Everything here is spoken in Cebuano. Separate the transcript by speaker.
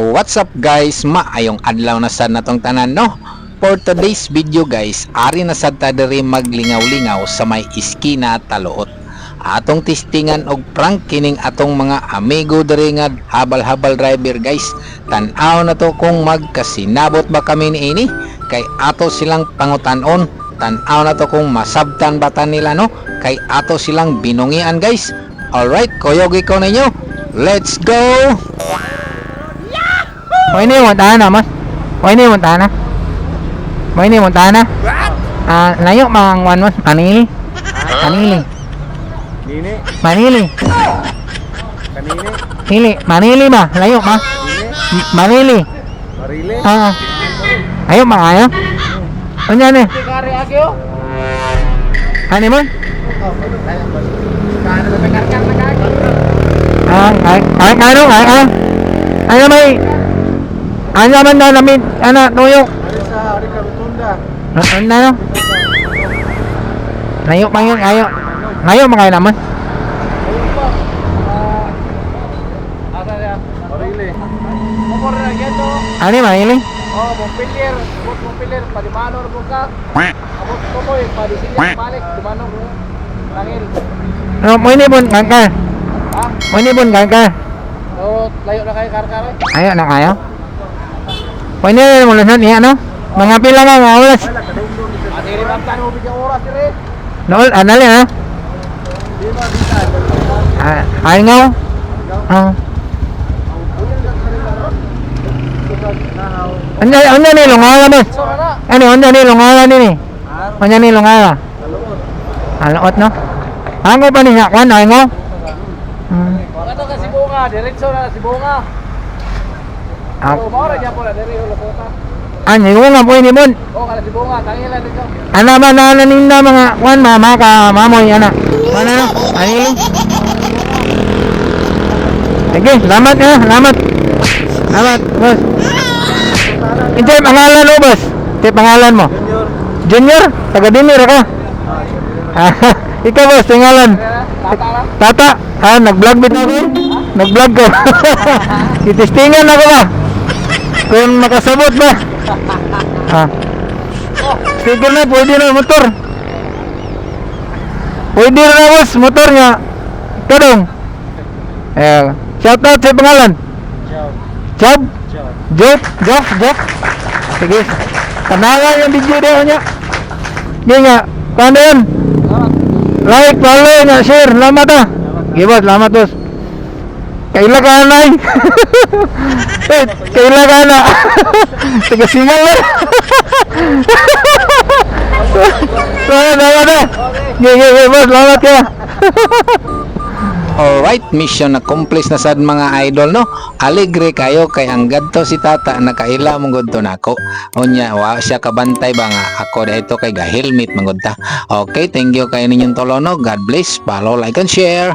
Speaker 1: What's up, guys? Maayong adlaw na sad natong tanan, no? For today's video, guys, ari na sad ta diri maglingaw-lingaw sa may iskina Taluot. Atong testingan og prank kining atong mga amigo diri nga habal-habal driver, guys. Tan-aw na to kung magkasinabot ba kami niini kay ato silang pangutan-on. Tan-aw na to kung masabtan ba ta nila, no? Kay ato silang binungian, guys. Alright, kuyogi ko ninyo. Let's go!
Speaker 2: Mo ini mo na mas. Mo ini mo na. Mo ini mo na. Ah, layo mang wan mas Manili. Manili.
Speaker 3: Nini,
Speaker 2: Manili.
Speaker 3: kanini,
Speaker 2: Nili, Manili ba? Layo ma.
Speaker 3: nini,
Speaker 2: Manili.
Speaker 3: marile.
Speaker 2: Ah. Ayo ma ayo. Unya ni? Ani mo? Ah, ay ay ano ay ay. Ano may ano man na namin ana tuyok.
Speaker 3: Ari sa ari ka rotunda.
Speaker 2: Ano na no? Layo pa yun, ayo. Layo mga naman.
Speaker 3: Ayun pa. Asa siya? Marile.
Speaker 4: Motor na geto.
Speaker 2: Ani Manili?
Speaker 4: Oh, Montpellier, abot Montpellier, palimanor mo ka. Abot tumoy, padisilya balik, dumanong. Tangil.
Speaker 2: No, mo ini pun kangka.
Speaker 4: Ha?
Speaker 2: Mo ini pun kangka.
Speaker 4: Oh, layo na kayo kar-kar eh.
Speaker 2: Ayo na kayo. Mo ini mo lang niya no? Mga pila nga nga oras.
Speaker 4: Adiri bang tanong bigyan oras dire.
Speaker 2: Nool, anali ha? Ah, ay ngaw. Ah. Anya anya ni lungala mas.
Speaker 4: So na.
Speaker 2: Ano anya ni lungala ni? Anya ni lungala. Alaot no? Hango pa ni siya kwan ay ngaw.
Speaker 4: Kato ka Sibonga, diretso na Sibonga.
Speaker 2: Ah,
Speaker 4: Oh, mao ra gyapon na dire Locota.
Speaker 2: ani ko nga po ini mon.
Speaker 4: Oh, kana Sibonga, tangil na dito.
Speaker 2: Ana ba na na ninda mga kwan mama ka mamoy ana. Mana no? Anilo. Sige, salamat ha, salamat. Salamat, boss. Hindi, pangalan mo, boss. Hindi, pangalan mo.
Speaker 3: Junior.
Speaker 2: Junior, taga Dimir ka. Ah, ikaw, boss, pangalan.
Speaker 4: Tata na.
Speaker 2: Tata, ah, nag-vlog bitaw ko. Nag-vlog ko. Itistingan ako ba? Kung makasabot ba? Ah. Sticker na, pwede na motor. Pwede na, boss, motor nga. Kadong. Eh, shout out sa pangalan.
Speaker 3: Ciao.
Speaker 2: Job,
Speaker 3: Ciao.
Speaker 2: Job, Job, Job. Sige. Tanawa yung video daw niya. Hindi nga. Paano yun? Like, follow, nga, share. Salamat ah. Sige boss, salamat, boss. Kaila ka na eh. Eh, kaila ka na. Taga singal na. Salamat, salamat ah. Sige, sige, boss, salamat ka.
Speaker 1: Alright, mission accomplished na sad, mga idol, no. Alegre kayo kay ang gadto si tata nakaila mong gud to nako. Unya wa siya kabantay ba nga ako dito kay ga helmet man gud ta. Okay, thank you kay ninyong tulo, no. God bless. Follow, like and share.